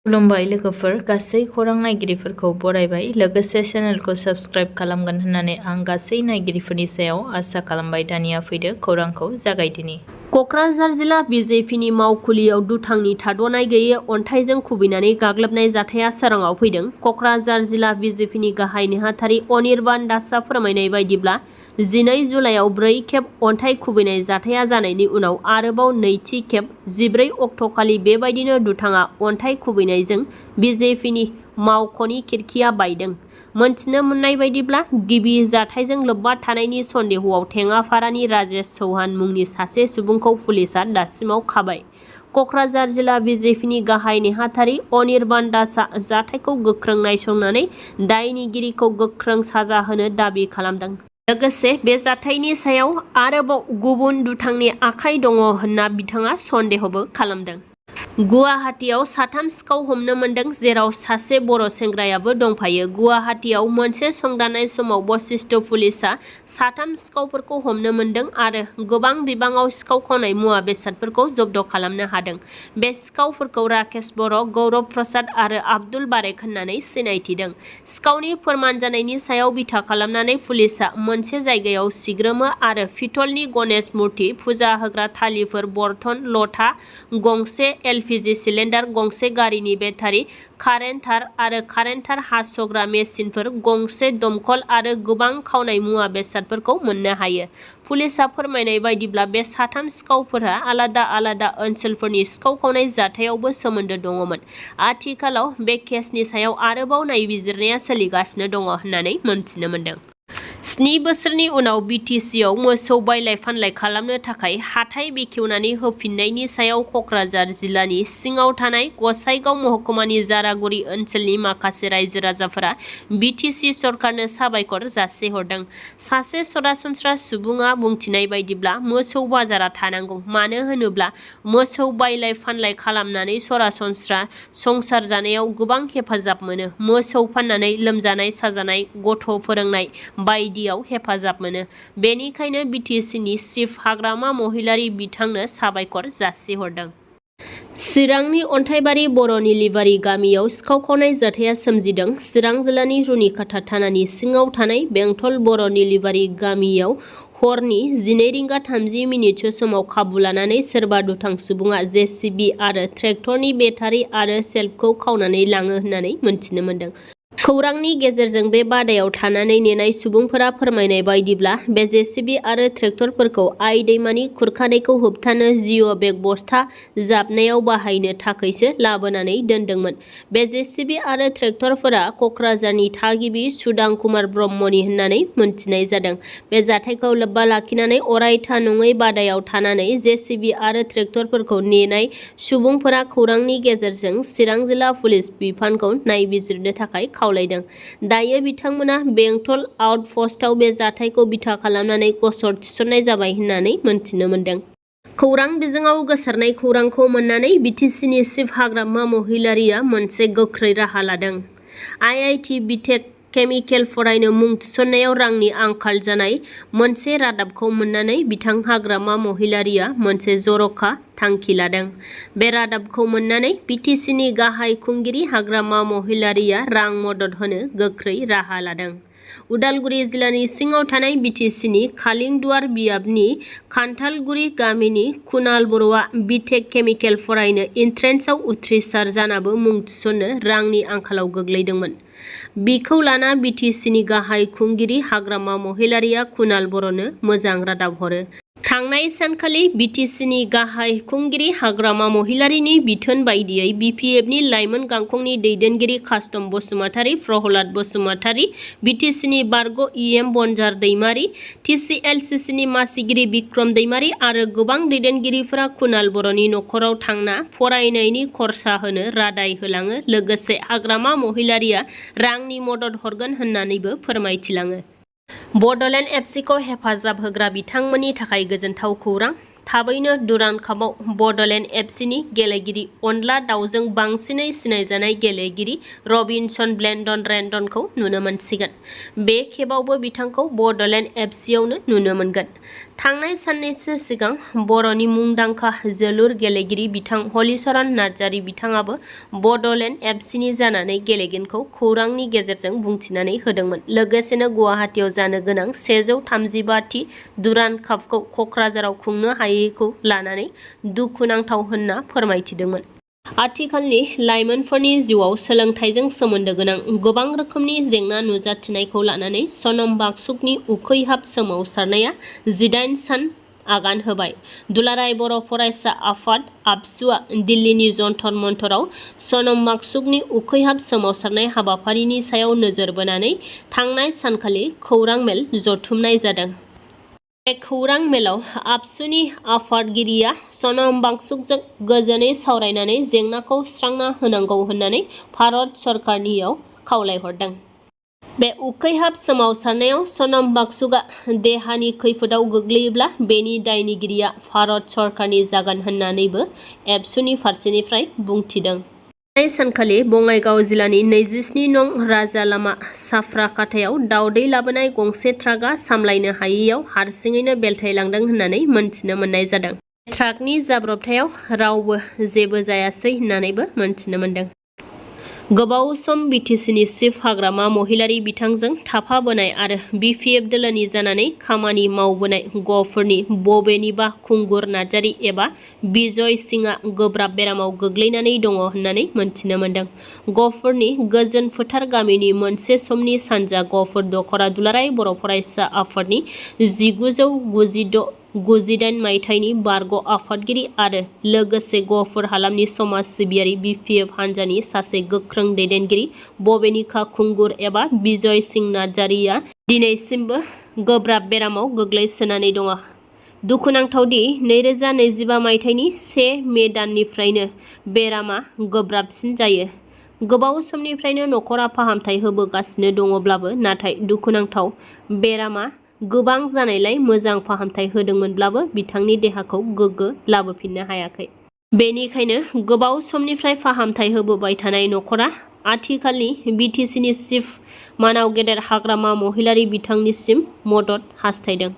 खुलुमबाय लोगोफोर, गासै खौरां नायगिरिफोरखौ बरायबाय। लोगोसे चेनेलखौ साबस्क्राइब खालामगोन होननानै आं गासै नायगिरिफोरनि सायाव आसा खालामबाय। दानिया फैदो खौरांखौ जागायदिनि। कक्राझार जिल्ला बिजेपिनि मावखुलियाव दुथांनि थाद'नाय गैयै अन्थाइजों खुबैनानै गाग्लोबनाय जाथाया सोराङाव फैदों। कक्राझार जिल्ला बिजेपिनि गाहाय नेहाथारि अनिर्बान दासआ फोरमायनाय बायदिब्ला 12 जुलाइआव 4 खेब अन्थाइ खुबैनाय जाथाया जानायनि उनाव आरोबाव नैथि खेब 14 अक्ट'खालि बेबायदिनो दुथाङा अन्थाइ खुबैनायजों बिजेपिनि मावख'नि खिरखिया बायदों। मोनथिनो मोननाय बायदिब्ला गिबि जाथायजों लोब्बा थानायनि सन्देहआव टेङापारानि राजेश चौहान मुंनि सासे सुबुंखौ पुलिसआ दासिमाव खाबाय। कक्राझार जिल्ला बिजेपिनि गाहाय नेहाथारि अनिर्बान दासआ जाथायखौ गोख्रों नायसंनानै दायनिगिरिखौ गोख्रों साजा होनो दाबि खालामदों। लोगोसे बे जाथायनि सायाव आरोबाव गुबुन दुथांनि आखाइ दङ होनना बिथाङा सन्देहबो खालामदों। गुवाहाटीआव 3 सिखाव हमनो मोनदों, जेराव सासे बर' सेंग्रायाबो दंफायो। गुवाहाटीआव मोनसे संदाननाय समाव बशिष्ट पुलिसआ 3 सिखावफोरखौ हमनो मोनदों आरो गोबां बिबाङाव सिखाव खावनाय मुवा बेसादफोरखौ जब्द खालामनो हादों। बे सिखावफोरखौ राकेश बर', गौरब प्रसाद आरो आब्दुल बारेक होननानै सिनायथिदों। सिखावनि फोरमान जानायनि सायाव बिथा खालामनानै पुलिसआ मोनसे जायगायाव सिग्रोमो आरो पितलनि गणेश मुर्ति, फुजा होग्रा थालिफोर, बर्तन, लथा गंसे, एलपिजि सिलिन्डार गंसे, गारिनि बेटारि, कारेन्ट तार आरो कारेन्ट तार हास'ग्रा मेसिनफोर गंसे, दमकल आरो गोबां खावनाय मुवा बेसादफोरखौ मोननो हायो। पुलिसआ फोरमायनाय बायदिब्ला बे 3 सिखावफोरा आलादा आलादा ओनसोलफोरनि सिखाव खावनाय जाथायावबो सोमोन्दो दङमोन। आथिखालाव बे केसनि सायाव आरोबाव नायबिजिरनाया सोलिगासिनो दङ होननानै मोनथिनो मोनदों। 7 बोसोरनि उनाव बिटिसिआव मोसौ बायलाय फानलाय खालामनो थाखाय हाथाइ बेखेवनानै होफिननायनि सायाव कक्राझार जिल्लानि सिङाव थानाय गसाइगाव महकुमानि जारागुरि ओनसोलनि माखासे रायजो राजाफोरा बिटिसि सरकारनो साबायखर जासिहरदों। सासे सरासनस्रा सुबुङा बुंथिनाय बायदिब्ला मोसौ बाजारा थानांगौ, मानो होनोब्ला मोसौ बायलाय फानलाय खालामनानै सरासनस्रा संसार जानायाव गोबां हेफाजाब मोनो। मोसौ फाननानै लोमजानाय साजानाय, गथ' फोरोंनाय बायदियाव हेफाजाब मोनो। बेनिखायनो बिटिसिनि चिफ हाग्रामा महिलारि बिथांनो साबायखर जासिहरदों। चिरांनि अन्थाइबारि बर' निलिबारि गामियाव सिखाव खावनाय जाथाया सोमजिदों। चिरां जिल्लानि रुनिखाता थानानि सिङाव थानाय बेंटल बर' निलिबारि गामियाव हरनि 12:30 समाव खाबु लानानै सोरबा दुथां सुबुङा जेसिबि आरो ट्रेक्टरनि बेटारि आरो सेल्फखौ खावनानै लाङो होननानै मोनथिनो मोनदों। खौरांनि गेजेरजों बे बादायाव थानानै नेनाय सुबुंफोरा फोरमायनाय बायदिब्ला बे जेसिबि आरो ट्रेक्टरफोरखौ आइ दैमानि खुरखानायखौ होबथानो जिअ' बेग बस्ता जाबनायाव बाहायनो थाखायसो लाबोनानै दोनदोंमोन। बे जेसिबि आरो ट्रेक्टरफोरा कक्राझारनि थागिबि सुदां कुमार ब्रह्मनि होननानै मोनथिनाय जादों। बे जाथायखौ लोब्बा लाखिनानै अरायथा नङै बादायाव थानानै जेसिबि आरो ट्रेक्टरफोरखौ नेनाय सुबुंफोरा खौरांनि गेजेरजों चिरां जिल्ला पुलिस बिफानखौ नायबिजिरनो थाखाय खावलायदों। दायो बिथांमोना बेंटल आउटपस्टआव बे जाथायखौ बिथा खालामनानै गसर थिसननाय जाबाय होननानै मोनथिनो मोनदों। खौरां बिजोङाव गोसारनाय खौरांखौ मोननानै बिटिसिनि चिफ हाग्रामा महिलारिया मोनसे गोख्रै राहा लादों। आइआइटि बिटेक केमिकेल फरायनो मुं थिसननायाव रांनि आंखाल जानाय मोनसे रादाबखौ मोननानै बिथां हाग्रामा महिलारिया मोनसे जर'खा थांखि लादों। बे रादाबखौ मोननानै बिटिसिनि गाहाय खुंगिरि हाग्रामा महिलारिया रां मदद होनो गोख्रै राहा लादों। उदालगुरि जिल्लानि सिङाव थानाय बिटिसिनि खालिंदुवार बियाबनि खान्थालगुरि गामिनि कुनाल बर'आ बिटेक केमिकेल फरायनो इन्ट्रेन्सआव उथ्रिसार जानाबो मुं थिसननो रांनि आंखालाव गोग्लैदोंमोन। बिखौ लाना बिटिसिनि गाहाय खुंगिरि हाग्रामा महिलारिया कुनाल बर'नो मोजां रादाब हरो। थांनाय सानखालि बिटिसिनि गाहाय खुंगिरि हाग्रामा महिलारिनि बिथोन बायदियै बिपिएफनि लाइमोन गांखंनि दैदेनगिरि कास्तम बसुमतारी, प्रहलाद बसुमतारी, बिटिसिनि बारग' इएम बनजार दैमारि, टिसिएलसिसिनि मासिगिरि बिक्रम दैमारि आरो गोबां दैदेनगिरिफोरा कुनाल बर'नि न'खराव थांना फरायनायनि खरसा होनो रादाय होलाङो। लोगोसे हाग्रामा महिलारिया रांनि मदद हरगोन होननानैबो फोरमायथिलाङो। बड'लेण्ड एफसिखौ हेफाजाब होग्रा बिथांमोननि थाखाय गोजोनथाव खौरां। थाबैनो दुरान्ड कापआव बड'लेण्ड एफसिनि गेलेगिरि अनला दाउजों बांसिनै सिनायजानाय गेलेगिरि रबिनसन ब्लेन्डन-रेन्डनखौ नुनो मोनसिगोन। बे खेबावबो बिथांखौ बड'लेण्ड एफसियावनो नुनो मोनगोन। थांनाय साननैसो सिगां बर'नि मुंदांखा जोलुर गेलेगिरि बिथां हलिचरन नार्जारि बिथाङाबो बड'लेण्ड एफसिनि जानानै गेलेगोनखौ खौरांनि गेजेरजों बुंथिनानै होदोंमोन। लोगोसेनो गुवाहाटीआव जानो गोनां 135थि दुरान्ड कापखौ क'क्राझाराव खुंनो हायैखौ लानानै दुखुनांथाव होनना फोरमायथिदोंमोन। आथिखालनि लाइमोनफोरनि जिउआव सोलोंथाइजों सोमोन्दो गोनां गोबां रोखोमनि जेंना नुजाथिनायखौ लानानै सनम वांचुकनि उखैहाब सोमावसारनाया 18 सान आगान होबाय। दुलाराय बर' फरायसा आफाद आबसुआ दिल्लीनि जन्तर मन्तराव सनम वांचुकनि उखैहाब सोमावसारनाय हाबाफारिनि सायाव नोजोर बोनानै थांनाय सानखालि खौरां मेल जथुमनाय जादों। बे खौरां मेलाव आबसुनि आफादगिरिया सनम वांचुकजों गोजोनै सावरायनानै जेंनाखौ सुस्रांना होनांगौ होननानै भारत सरकारनियाव खावलायहरदों। बे उखैहाब सोमावसारनायाव सनम वांचुकआ देहानि खैफोदाव गोग्लैयोब्ला बेनि दायनिगिरिया भारत सरकारनि जागोन होननानैबो एबसुनि फारसेनिफ्राय बुंथिदों। थांनाय सानखालि बङाइगाव जिल्लानि 27 नं राजा लामा साफ्राकाटायाव दावदै लाबोनाय गंसे ट्राकआ सामलायनो हायैयाव हारसिङैनो बेलथायलांदों होननानै मोनथिनो मोननाय जादों। ट्राकनि जाब्रबथायाव रावबो जेबो जायासै होननानैबो मोनथिनो मोनदों। गोबाव सम बिटिसिनि चिफ हाग्रामा महिलारि बिथांजों थाफाबोनाय आरो बिपिएफ दोलोनि जानानै खामानि मावबोनाय गफुरनि बबेनिबा खुंगुर नार्जारि एबा बिजय सिंआ गोब्राब बेरामाव गोग्लैनानै दङ होननानै मोनथिनो मोनदों। गफुरनि गोजोन फोथार गामिनि मोनसे समनि सानजा गफुर दख'रा दुलाराय बर' फरायसा आफादनि 1996-98 मायथाइनि बारग' आफादगिरि आरो लोगोसे गफुर हालामनि समाज सिबियारि बिपिएफ हान्जानि सासे गोख्रों दैदेनगिरि बबेनिखा खुंगुर एबा बिजय सिं नार्जारिया दिनैसिमबो गोब्राब बेरामाव गोग्लैसोनानै दङ। दुखुनांथावदि 2025 मायथाइनि 1 मे दाननिफ्रायनो बेरामा गोब्राबसिन जायो। गोबाव समनिफ्रायनो नखरा फाहामथाय होबोगासिनो दङब्लाबो नाथाय दुखुनांथाव बेरामा गोबां जानायलाय मोजां फाहामथाय होदोंमोनब्लाबो बिथांनि देहाखौ गोग्गो लाबोफिननो हायाखै। बेनिखायनो गोबाव समनिफ्राय फाहामथाय होबोबाय थानाय नखरा आथिखालनि बिटिसिनि चिफ मानाव गेदेर हाग्रामा महिलारि बिथांनिसिम मदद हास्थायदों।